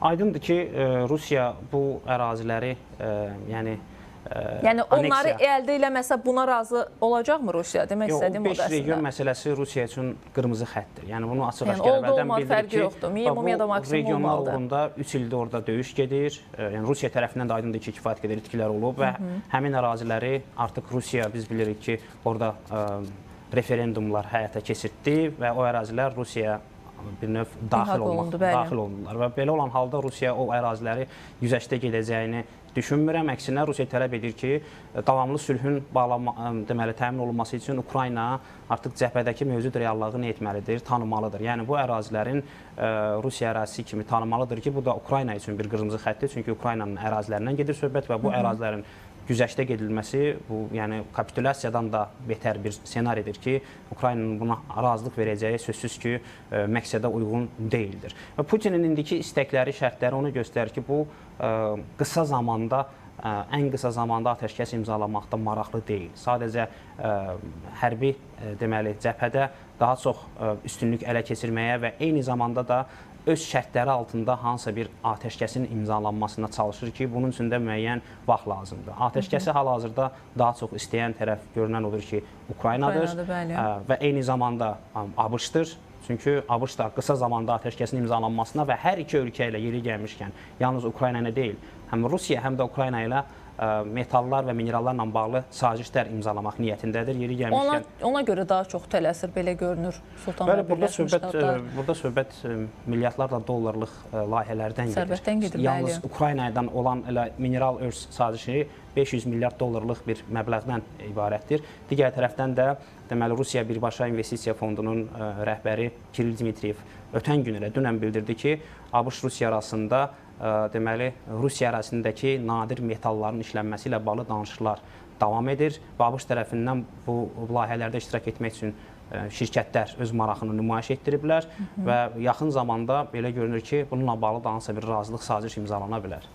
Aydındır ki, Rusiya bu əraziləri, yəni Yəni onları əldə eləməsə buna razı olacaqmı Rusiya? Demək istədiyim o da əslində. 5 region məsələsi Rusiya üçün qırmızı xətdir. Yəni bunu açıq-aşkar əvvəldən bildirib ki, minimum ya da maksimum regionlar uğrunda 3 ildir orada döyüş gedir. Yəni Rusiya tərəfindən də aydındır ki, kifayət qədər itkilər olub və həmin əraziləri artıq Rusiya, biz bilirik ki, orada referendumlar həyata keçirtdi və o ərazilər Rusiyaya bir növ daxil olundular və belə olan halda Rusiya o əraziləri güzəştə gedəcəyini düşünmürəm. Əksinə Rusiya tələb edir ki, davamlı sülhün deməli təmin olunması üçün Ukrayna artıq cəbhədəki mövcud reallığı nə etməlidir, tanımalıdır. Yəni bu ərazilərin Rusiya ərazisi kimi tanımalıdır ki, bu da Ukrayna üçün bir qırmızı xətdir. Çünki Ukraynanın ərazilərindən gedir söhbət və bu ərazilərin güzəştə gedilməsi, bu yəni kapitulyasiyadan da betər bir ssenaridir ki, Ukraynanın buna razılıq verəcəyi sözsüz ki, məqsədə uyğun deyildir. Və Putinin indiki istəkləri, şərtləri onu göstərir ki, bu qısa zamanda, ən qısa zamanda atəşkəs imzalamaqda maraqlı deyil. Sadəcə hərbi deməli cəbhədə daha çox üstünlük ələ keçirməyə və eyni zamanda da öz şərtləri altında hansısa bir atəşkəsin imzalanmasına çalışır ki, bunun üçün də müəyyən vaxt lazımdır. Atəşkəsi hal-hazırda daha çox istəyən tərəf görünən odur ki, Ukraynadır və eyni zamanda ABŞ-dır. Çünki ABŞ da qısa zamanda atəşkəsin imzalanmasına və hər iki ölkə ilə yeri gəlmişkən, yalnız Ukrayna ilə deyil, həm Rusiya, həm də Ukrayna ilə metallar və minerallarla bağlı sazişlər imzalamaq niyyətindədir. Yeri gəlmişkən ona görə daha çox tələsir, belə görünür Sultan bəy. Bəli, burada söhbət milyardlarla dollarlıq layihələrdən gedir. Sərvətdən gedir, yalnız Ukraynadan olan elə mineral örs sazişi 500 milyard dollarlıq bir məbləğdən ibarətdir. Digər tərəfdən də deməli Rusiya Birbaşa İnvestisiya Fondunun rəhbəri Kirill Dmitriyev ötən gün elə dünən bildirdi ki, ABŞ-Rusiya arasında deməli Rusiya ərazisindəki nadir metalların işlənməsi ilə bağlı danışıqlar davam edir və ABŞ tərəfindən bu layihələrdə iştirak etmək üçün şirkətlər öz marağını nümayiş etdiriblər və yaxın zamanda belə görünür ki, bununla bağlı da hansısa bir razılıq, saziş imzalana bilər.